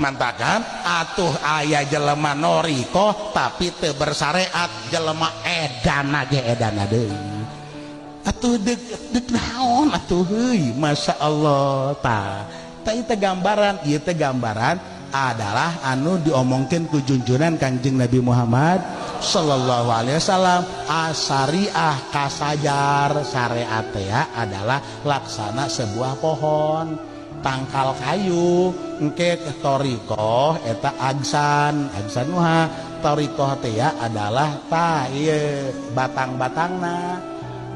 Mantakan atuh aya jelema norikoh tapi teu bersyariat, jelema edan ge edan deui. Atuh dek dek naon atuh, heuy, Masya Allah. Tah, tah, ieu teh gambaran, ieu teh gambaran adalah anu diomongkeun ku junjunan Kangjeng Nabi Muhammad sallallahu alaihi wasallam, asyariah kasajar, syariat ya adalah laksana sebuah pohon, tangkal kayu. Engke torikoh eta agsan agsanuha, torikoh teh ya adalah tah ieu batang-batangna,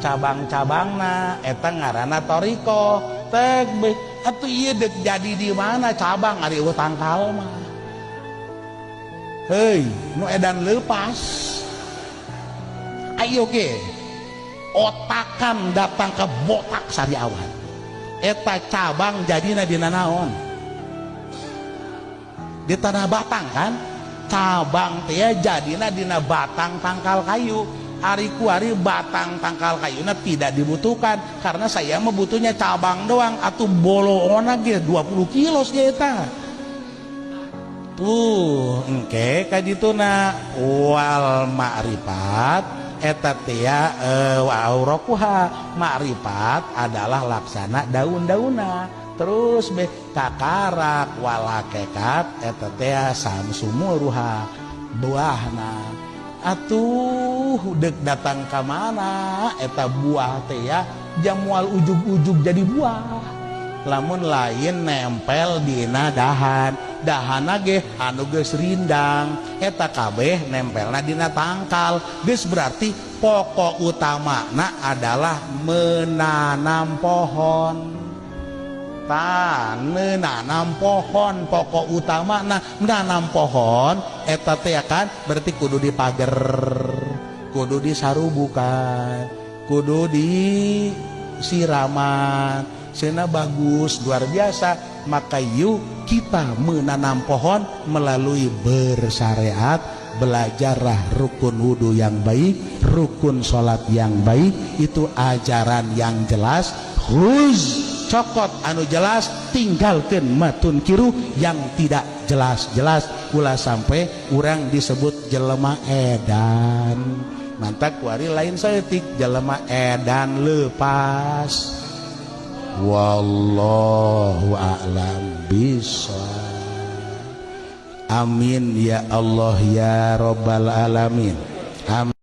cabang-cabangna, eta ngaranna torikoh teh. Atuh ieu dek jadi di mana cabang ari euweuh tangkal mah? Hei, nu edan lepas. Ayo ge otakan datang ke botak sariawan, eta cabang jadina dina naon? Di tanah batang kan? Cabang teh jadina dina batang tangkal kayu. Ari kuari batang tangkal kayuna tidak dibutuhkan karena saya mah butuhnya cabang doang. Atau boloona ge 20 kilo sih eta tuh. Engke kadituna wal ma'rifat eta teh wa auraquha, ma'rifat adalah laksana daun-dauna. Terus be kakarak wal hakikat eta teh samsumuruha, buahna. Atuh dek datang ka mana eta buah teh ya? Jamual ujug-ujug jadi buah lamun lain nempel dina dahan. Dahana ge anu geus rindang, eta kabeh nempelna dina tangkal geus. Berarti pokok utamana adalah menanam pohon. Tah, menanam pohon pokok utama. Nah, menanam pohon eta teh kan berarti kudu dipager, kudu disarubukan, kudu disiraman. Sena bagus luar biasa. Maka yuk kita menanam pohon melalui bersyariat. Belajarlah rukun wudhu yang baik, rukun sholat yang baik. Itu ajaran yang jelas. Khuz, cokot anu jelas, tinggalkan matunkiru yang tidak jelas-jelas. Ulah sampai urang disebut jelema edan. Mantak kuari lain saeutik, jelema edan lepas. Wallahu a'lam bishawab. Amin ya Allah ya robbal alamin. Amin.